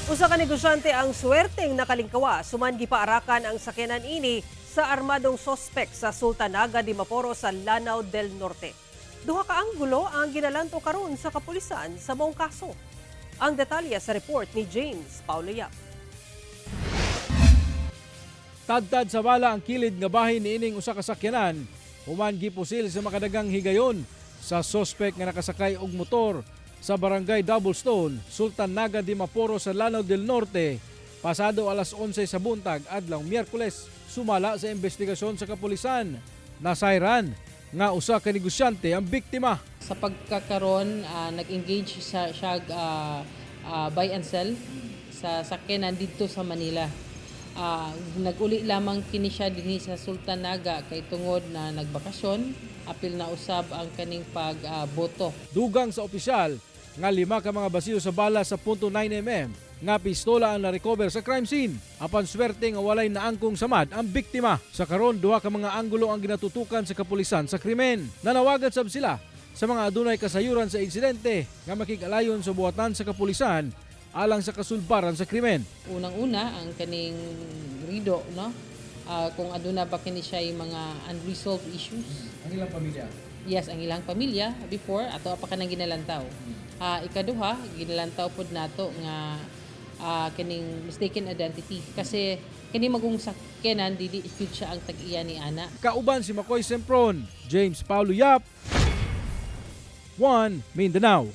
Usa ka negosyante ang swerteng nakalingkawa suman gipaarakan ang sakyanan ini sa armadong sospek sa Sultan Naga Dimaporo sa Lanao del Norte. Duha ka anggulo ang ginalanto karon sa kapulisan sa maong kaso. Ang detalye sa report ni James Paulo Yap. Tadtad sa bala ang kilid nga bahin niining usa ka sakyanan human gipusil sa makadagang higayon sa sospek nga nakasakay og motor sa Barangay Doublestone, Sultan Naga Dimaporo sa Lanao del Norte pasado alas 11 sa buntag adlaw Miyerkules. Sumala sa investigasyon sa kapulisan, nasayran nga usa ka negosyante ang biktima. Sa pagkakaron, nag-engage sa siya buy and sell sa sakyanan didto sa Manila. Nag-uli lamang kini siya dinhi sa Sultan Naga kay tungod na nagbakasyon, apil na usab ang kaning pag boto. Dugang sa opisyal nga lima ka mga basiyo sa bala sa .9 mm nga pistola ang na-recover sa crime scene. Apan swerte nga walay naangkong samad ang biktima. Sa karon, duha ka mga anggulo ang ginatutukan sa kapulisan sa krimen. Nanawagan sab sila sa mga adunay kasayuran sa insidente nga makig-alayon sa buhatan sa kapulisan alang sa kasulbaran sa krimen. Unang-una ang kaning rido, no? Kung aduna ba kini siya yung mga unresolved issues. Ang ilang pamilya. Yes, ang ilang pamilya before ato pa kanang ginalantaw. Ikaduha, ginalantaw pod nato nga kining mistaken identity kasi kini magong sakyanan, dili gyud siya ang tag-iya ni ana. Kauban si Makoy Sempron, James Paulo Yap, 1 Mindanao.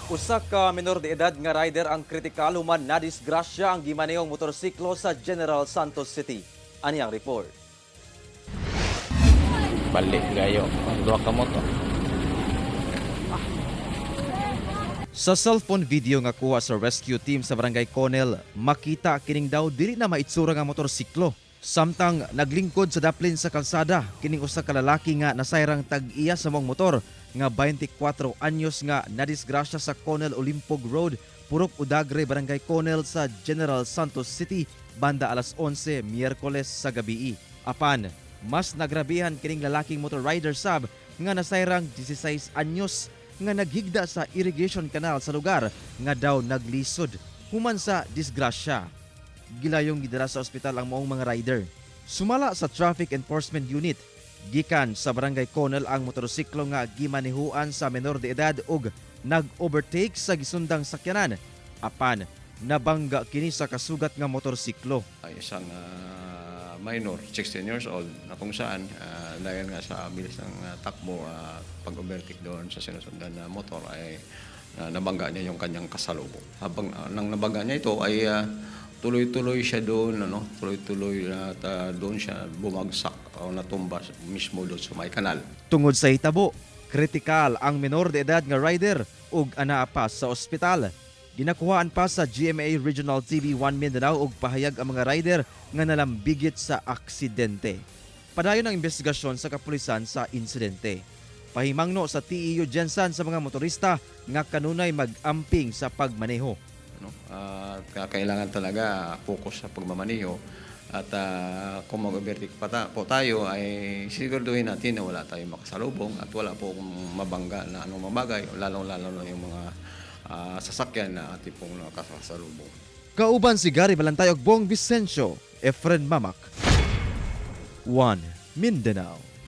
Usa ka menor de edad nga rider ang kritikal human nadisgrasya ang gimanehong motorsiklo sa General Santos City. Ani ang report. Balik gayo ang duha ka motor. Sa cellphone video nga kuha sa rescue team sa Barangay Conel, makita kining daw dili na maitsura nga motorsiklo. Samtang naglingkod sa daplin sa kalsada, kining usa ka lalaki nga nasayrang tag-iya sa maong motor nga 24 anyos nga nadisgrasya sa Conel Olimpog Road, Purok Udagre, Barangay Conel sa General Santos City banda alas 11 Miyerkules sa gabii. Apan, mas nagrabihan kining lalaking motor rider sab nga nasayrang 16 anyos nga naghigda sa irrigation canal sa lugar nga daw naglisod human sa disgrasya. Gilayong gidala sa ospital ang maong mga rider. Sumala sa Traffic Enforcement Unit, gikan sa Barangay Conel ang motorsiklo nga gimanehuan sa menor de edad ug nag-overtake sa gisundang sakyanan. Apan, nabangga kini sa kasugat nga motorsiklo. Ay isang minor, 16 years old, na kung saan, dahil nga sa bilis ng takbo, pag-overtake doon sa sinusundan na motor ay nabangga niya yung kanyang kasalubong. Habang nang nabangga niya ito ay tuloy-tuloy siya doon, ano, tuloy-tuloy at doon siya bumagsak o natumba mismo doon sa may kanal. Tungod sa hitabo, kritikal ang menor de edad nga rider ug anaa pa sa ospital. Ginakuhaan pa sa GMA Regional TV 1 Mindanao og pahayag ang mga rider nga nalambigit sa aksidente. Padayon ang investigasyon sa kapulisan sa insidente. Pahimangno sa TEU GenSan sa mga motorista nga kanunay mag-amping sa pagmaneho. No? At kailangan talaga focus sa pagmamaniho at kung mag-overtake po tayo ay siguraduhin natin na wala tayong makasalubong at wala po mabangga na anong bagay, lalong-lalo na yung mga sasakyan na ating pong nakasalubong. Kauban si Gary Balantay ug Bong Vicencio, Efren Mamak. 1 Mindanao.